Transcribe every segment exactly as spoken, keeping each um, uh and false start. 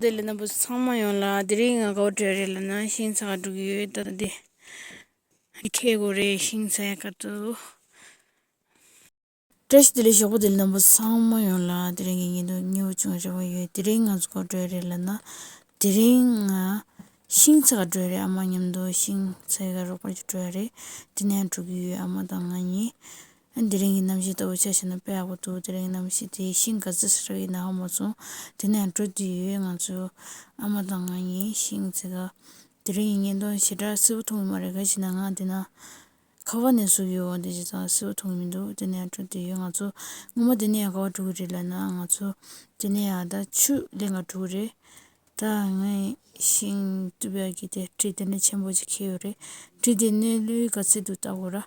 དེ་ལས་རྣམ་པ་ཚང་མ་ཡོང་ལ། དེ་རིང་ང་ག་བ་འགྲོ་རེད་ལབ་ན་ཤིང་ཚ་ག་འགྲོ་གི་ཡོད། ད་འདི་འདི་ཁེ་གོ་རེད། ཤིང་ཚ་ཡ་ག་ཏུ། བཀྲ་ཤིས་བདེ་ལེགས། ཞོགས་པ་བདེ་ལེགས། རྣམ་པ་ཚང་མ་ཡོང་ལ། དེ་རིང་གི་ཉིན་ཐོ་སྙིང་པོ་བྱུང་རེ་བ་ཡོད། དེ་རིང་ང་ཚོ་ག་བ་འགྲོ་རེད་ལབ་ན། དེ་རིང་ང་ཤིང་ཚ་ག་འགྲོ་རེད། ཨ་མ་མཉམ་དུ་ཤིང་ཚ་ག་རོགས་པ་ཅིག་འགྲོ་ཡ་རེད། དེ་ནས་འགྲོ་གི་ཡོད། ཨ་མ་དང་ང་གཉིས། དེ་རིང་གི་གནམ་གཤིས་ལྟ་བུ་ཆ་བཞག་ན་དཔེ་ཡག་པོ་འདུག་དེ་རིང་གི་གནམ་གཤིས་དེ་ཤིང་ག་ཚོད་ཟེར་ཡིན་ན་ཧ་མ་སོང་། དེ་ནས་འགྲོ་དུས་ཡོད། ང་ཚོ་ཨ་མ་དང་ང་གཉིས་ཤིང་ཚ་ག། དེ་རིང་གི་ཉིན་ཐོ་ཞེ་དྲག་བསིལ་པོ་མཐོང་གི་མ་རེད། ག་ཅི་ན་ང་དེ་ན་ཁ་བ་ནས་བཟོས་ཡོད། འོ་དེ་ཅི་ཙང་བསིལ་པོ་མཐོང་གི་མི་འདུག་དེ་ནས་འགྲོ་དུས་ཡོད། ང་ཚོ་ངོ་མ་དེ་ནས་ཡང་ག་བ་འགྲོ་གི་རེད་ལབ་ན། ང་ཚོ་དེ་ནས་ཡང་ད་ཆུ་ལེན་ག་འགྲོ་གི་རེད། ད་ངས་ཤིང་གཏུབ་ཡག་གི་དེ་གྲི་དེ་འདྲ་ཆེན་པོ་ཅིག་ཁྱེར་ཡོད་རེད། གྲི་དེ་གནས་ལུས་ག་ཚོད་འདུག་ལྟ་དགོས་ར།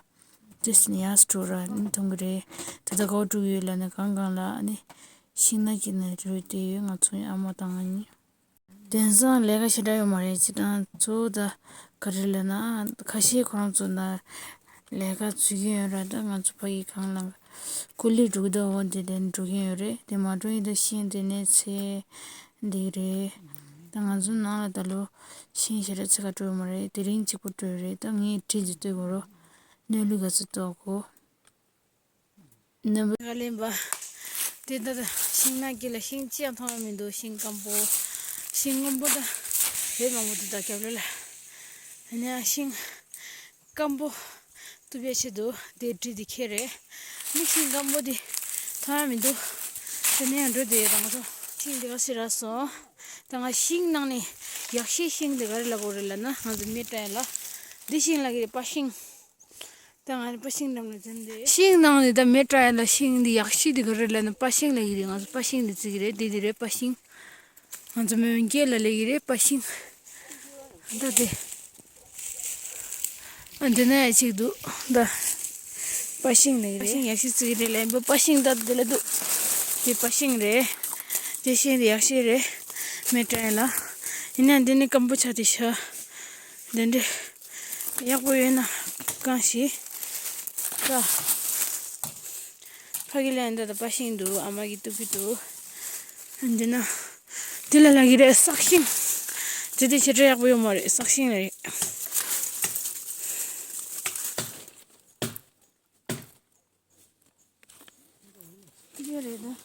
དེ་ནས་ཡར་འགྲོ་ར་ནི་མཐོང་གི་རེད། དེ་ད་ག་བ་འགྲོ་གི་ཡོད་ལབ་ན་གང་གང་ལ་ཨ་ནི་ཤིང་ནགས་ཀྱི་ནང་རུལ་བསྡད་ཡོད། ང་ཚོ་ཨ་མ་དང་ང་གཉིས། དེང་སང་ལས་ཀ་ཞེ་དྲག་ཡོད་མ་རེད། ཅི་དང་ཚོ་ད་ག་རེ་ལབ་ན་ཁ་ཤས་ཁོ་རང་ཚོ་ན་ལས་ཀ་བྱེད་ཀྱི་ཡོད་ར། ད་ང་ཚོ་ཕ་གི་གང་ལ་ཀུ་ལི་འགྲོ་གི་འདུག་འོ་དེ་དེ་འགྲོ་གི་ཡོད་རེད། དེ་མ་འགྲོ་ཡིན་ད་ཤིང་དེ་ནས་ཚེ་འདི་རེད། ད་ང་ཚོ་ནང་ལ་ད་ལོ་ཤིང་ཞེ་དྲག་ཚ་ག་འགྲོ་ཡོད་མ་རེད། དེ་རིང་གཅིག་པོ་འགྲོ་ཡོད་རེད། ད་ངས་གྲི་འདི་གཏོད་དགོས་རོ། གནས་ལུས་ག་ཚོད་གཏོད་དགོས། ནམ་བུ་ག་ལེན་པ། དེ་ད་ལྟ་ཤིང་ནགས་དཀྱིལ་ལ་ཤིང་ཅི་ཡང་མཐོང་ཡ་མི་འདུག་ཤིང་སྐམ་པོ། ཤིང་སྔོན་པོ་ད་རེད་མང་པོ་འདུག་ད་རྒྱབ་ལོགས་ལ། ཡིན་ན་ཡང་ཤིང་སྐམ་པོ་གཏུབ་ཡ་ཆེད་དུ་དེ་གྲི་དེ་ཁྱེར་རེད། མི་ཤིང་སྐམ་པོ་དེ་མཐོང་ཡ་མི་འདུག་དེ་ནས་ཡང་འགྲོ་དེ་ཡོད་ད་ང་ཚོ། ཤིང་དེ་ག་ཟེར་ར་སོང་། ད་ང་ཤིང་ནང་ནས་ཡག་ཤོས་ཤིང་དེ་ག་རེ་ལབ་དགོས་རེད་ལབ་ན། ང་ཚོ་མེ་སྲེག་ཡ་ལ་འདི་ཤིང་ལབ་ཀྱི་རེད། པ་ཤིང་། ད་ང་རེ་པ་ཤིང་འགྲམ་ལ་འཛེམ་དེ། ཤིང་ནང་ནས་ད་མེ་སྲེག་ཡ་ལ་ཤིང་འདི་ཡག་ཤོས་འདི་ག་རེ་ལབ་ན་པ་ཤིང་ལབ་ཀྱི་རེད། ང་ཚོ་པ་ཤིང་འདི་བརྩི་གི་རེད། འདི་འདི་རེད་པ་ཤིང་། ང་ཚོ་མོན་སྐད་ལ་ལབ་ཀྱི་རེད་པ་ཤིང་། ད་དེ། ཨ་འདི་ན་ཡ་གཅིག་འདུག་ད་པ་ཤིང་ལབ་ཀྱི་རེད། པ་ཤིང་ཡག་ཤོས་བརྩི་གི་རེད་ལབ་པ་ཤིང་ད་འདི་ལ་འདུག་དེ་པ་ཤིང་རེད། དེ་ཤིང་འདི་ཡག་ཤོས་རེད། མེ་སྲེག་ཡ་ལ། ཡིན་ན་འདི་ནི་སྐམ་པོ་ཆགས་དེ་ཤ། འདི་འདྲ། ཡག་པོ་ཡོད་ན་གང་ཞིག་ད། ཕ་གི་ལ་འདི་ད་པ་ཤིང་འདུག་ཨ་མ་གི་གཏུབ་ཀྱི་འདུག་འདི་ན། འདི་ལ་ལབ་ཀྱི་རེད་སག་ཤིང་། འདི་དེ་ཞེ་དྲག་ཡག་པོ་ཡོད་མ་རེད། སག་ཤིང་རེད། འདི་རེད་ད།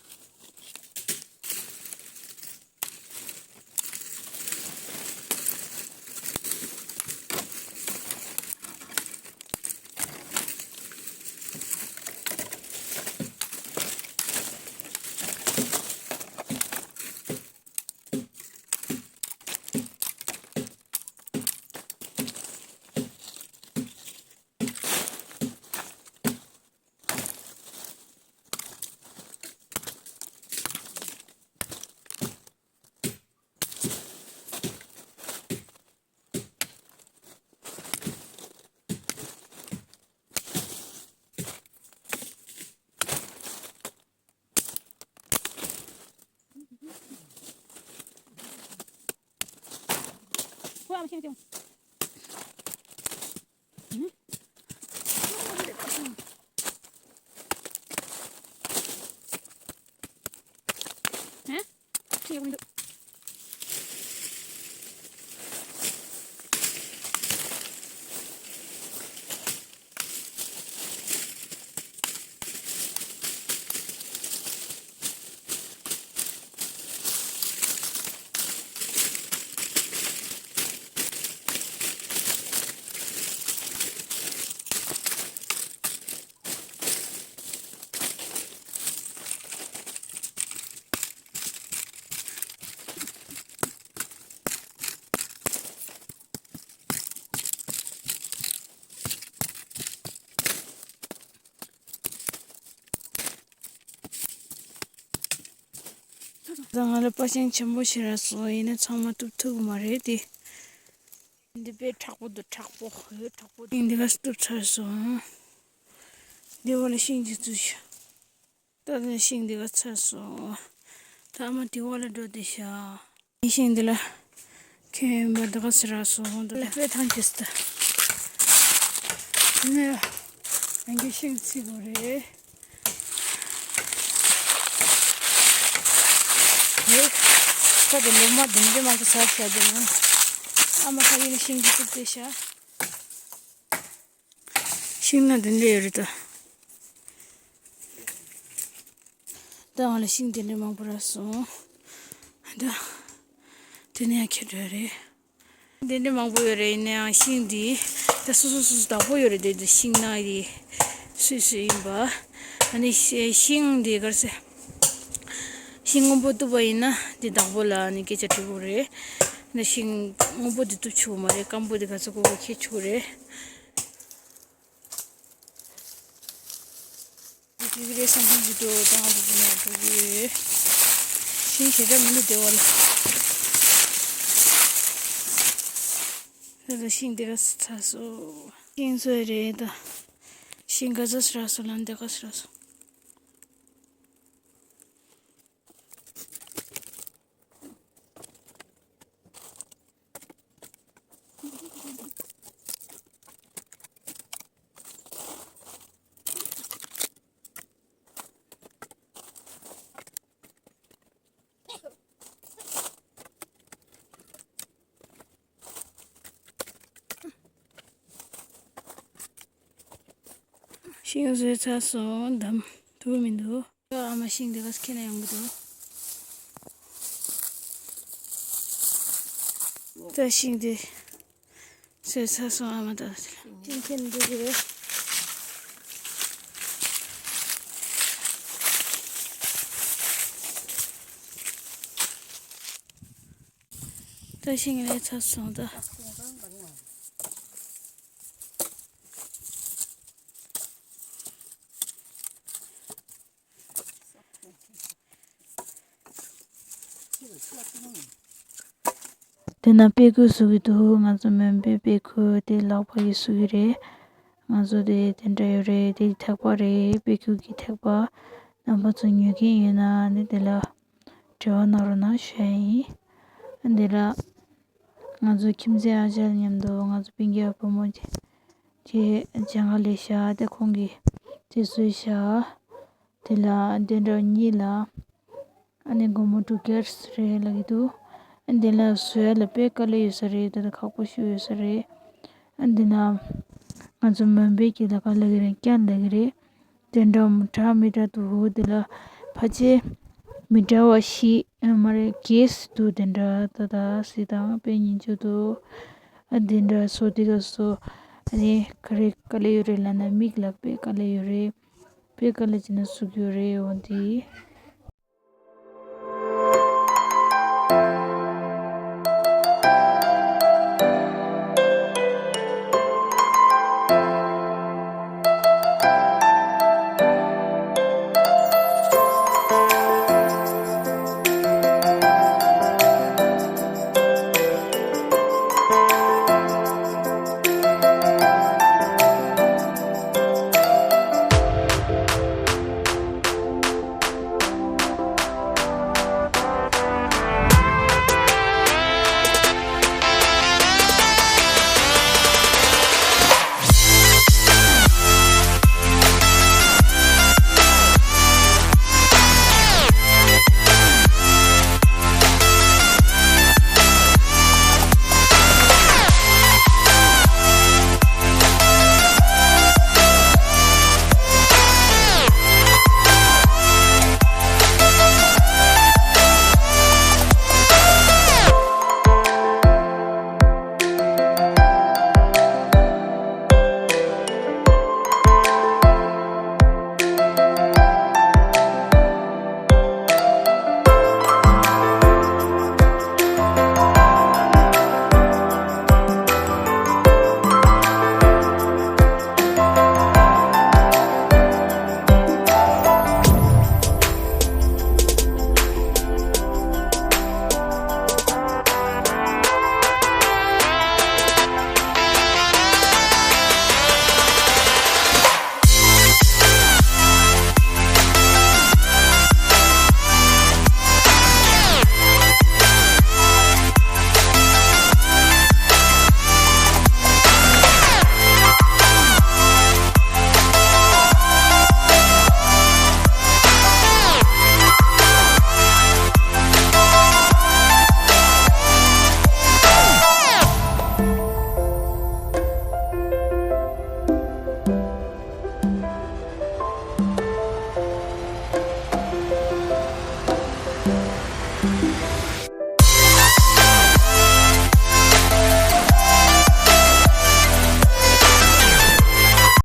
ད་ང་ལ་པ་ཤིང་ཆེན་པོ་ཞིག་རག་སོང་། ཡིན་ན་ཚང་མ་གཏུབ་ཐུབ་ཀྱི་མ་རེད་དེ། འདི་དཔེ་མཁྲེགས་པོ་འདུག་མཁྲེགས་པོ། ཧོ་མཁྲེགས་པོ། འདི་ག་གཏུབ་ཚར་སོང་། འདི་བ་ལ་ཤིང་གཅིག་བཙུགས་ཤག་ད་ནི་ཤིང་འདི་ག་ཚར་སོང་། ད་ཨ་མ་དེ་བ་ལ་འགྲོ་བསྡད་ཤག་ཤིང་འདི་ལ་ཁྱོད་ཡིན་པ་འདི་ག་ཚར་སོང་། འདི་ལ་དཔེ་ཐང་ཆད་སོང་། དེ་ནས་ང་གི་ཤིང་བརྩིགས་པ་རེད། ཨེ། ཁ་དེ་ལོ་མ་དེ་འདྲ་མང་པོ་ཟ་ཤ་དེ་ནི། ཨ་མ་ཁ་ཡིན་ཤིང་གི་ཏུག་ཏེ་ཤ། ཤིང་ན་དེ་འདྲ་ཡོད་རེད་ད། ད་ང་ལ་ཤིང་དེ་འདྲ་མང་པོ་རག་སོང་། ད་དེ་ནས་ཡང་ཁྱེར་འགྲོ་ཡ་རེད། དེ་འདྲ་མང་པོ་ཡོད་རེད། ཡིན་ནའང་ཤིང་འདི་ད་སོ་སོ་སོ་སོ་བདག་པོ་ཡོད་རེད། དེ་དེ་ཤིང་ནགས་འདི་སུས་སུས་ཡིན་པ། ཨ་ནི་ཤ་ཤིང་འདི་ག་རེ་ཟེར། ཤིང་སྔོན་པོ་གཏུབ་པ་ཡིན་ན་འདི་བདག་པོ་ལ་ཨ་ནི་སྐད་ཆ་དྲི་དགོས་རེད། ཨ་ནི་ཤིང་སྔོན་པོ་འདི་གཏུབ་ཆོག་གི་མ་རེད། སྐམ་པོ་འདི་ག་ཚོད་དགོས་དགོས་ཁྱེར་ཆོག་གི་རེད། དེ་གི་རེད་བསམ་བསམ་གྱི་འདུག་ད་ང་ཚོ་འདི་ནས་འགྲོ་གི་ཡོད། ཤིང་ཞེ་དྲག་མི་འདུག་སྡེ་བ་ལ། ད་ལྟ་ཤིང་འདི་ག་ཚ་སོ། ཤིང་བཟོས་རེད་ད། ཤིང་ག་ཚ་སི་རག་སོ་ལ་འདི་ག་སི་རག་སོ། ཤིང་བཟོས་ཚར་སོང་། འདམ་ཐུབ་མི་འདུག་ཨ་མ་ཤིང་འདི་ག་ཁྱེར་ན་ཡོང་གི་འདུག་ད་ཤིང་འདི་བཟོས་ཚར་སོང་། ཨ་མ་ད་ཤིང་ཁྱེར་འགྲོ་གི་རེད། ད་ཤིང་ལས་ཚར་སོང་ད། དེ་ན་དཔེ་ཁུག་བཟོ་གི་འདུག་ང་ཚོ་མོན་པའི་དཔེ་ཁུག་དེ་ལག་པ་ཡིས་བཟོ་གི་རེད། ང་ཚོ་དེ་དེ་འདྲ་ཡོད་རེད། དེ་ཐག་པ་རེད། དཔེ་ཁུག་གི་ཐག་པ། རྣམ་པ་ཚོ་ཉོ་མཁན་ཡོད་ན་ནི་དེ་ལ་འབྲེལ་བ་གནང་རོགས་གནང་ཞུ་ཡ་ཡིན། འདི་ལ་ང་ཚོ་ཁྱིམ་མཚེས་ཨ་ཅག་མཉམ་དུ་ང་ཚོ་སྤུན་ཀྱག་བུ་མོ་དེ་དེ་སྦྱང་ག་ལས་ཤག་དེ་ཁོང་གིས་དེ་བཟོས་ཤག་དེ་ལ་དེ་འདྲ་གཉིས་ལ་ཨ་ནི་སྒོར་མོ་དྲུག་བརྒྱ་རེད་ལབ་ཀྱི་འདུག་ཨ་འདི་ལ་བཟོ་ཡ་ལ་དཔེ་དཀའ་ལས་ཡོད་ས་རེད། ད་ལྟ་ཁག་པོ་ཞིག་ཡོད་ས་རེད། ཨ་འདི་ན་ང་ཚོ་མོན་པའི་སྐད་ལ་ག་ལབ་ཀྱི་རེད། སྐྱ་ལབ་ཀྱི་རེད། དེ་འདྲ་མི་འདྲ་མི་འདྲ་འདུག་དེ་ལ་ཕལ་ཆེར་མི་འདྲ་བ་བཞི་མ་རེད་བརྒྱད་འདུག་དེ་འདྲ་ད་ད་སི་དང་དཔེ་ཉིན་ཆུ་འདུག་ཨ་དེ་འདྲ་སོ་དེ་ག་སོ་ཨ་ནི་ག་རེ་དཀའ་ལས་ཡོད་རེད་ལབ་ན་མིག་ལ་དཔེ་དཀའ་ལས་ཡོད་རེད། དཔེ་དཀའ་ལས་བྱས་ན་ཟུག་ཡོད་རེད། འོ་དེ་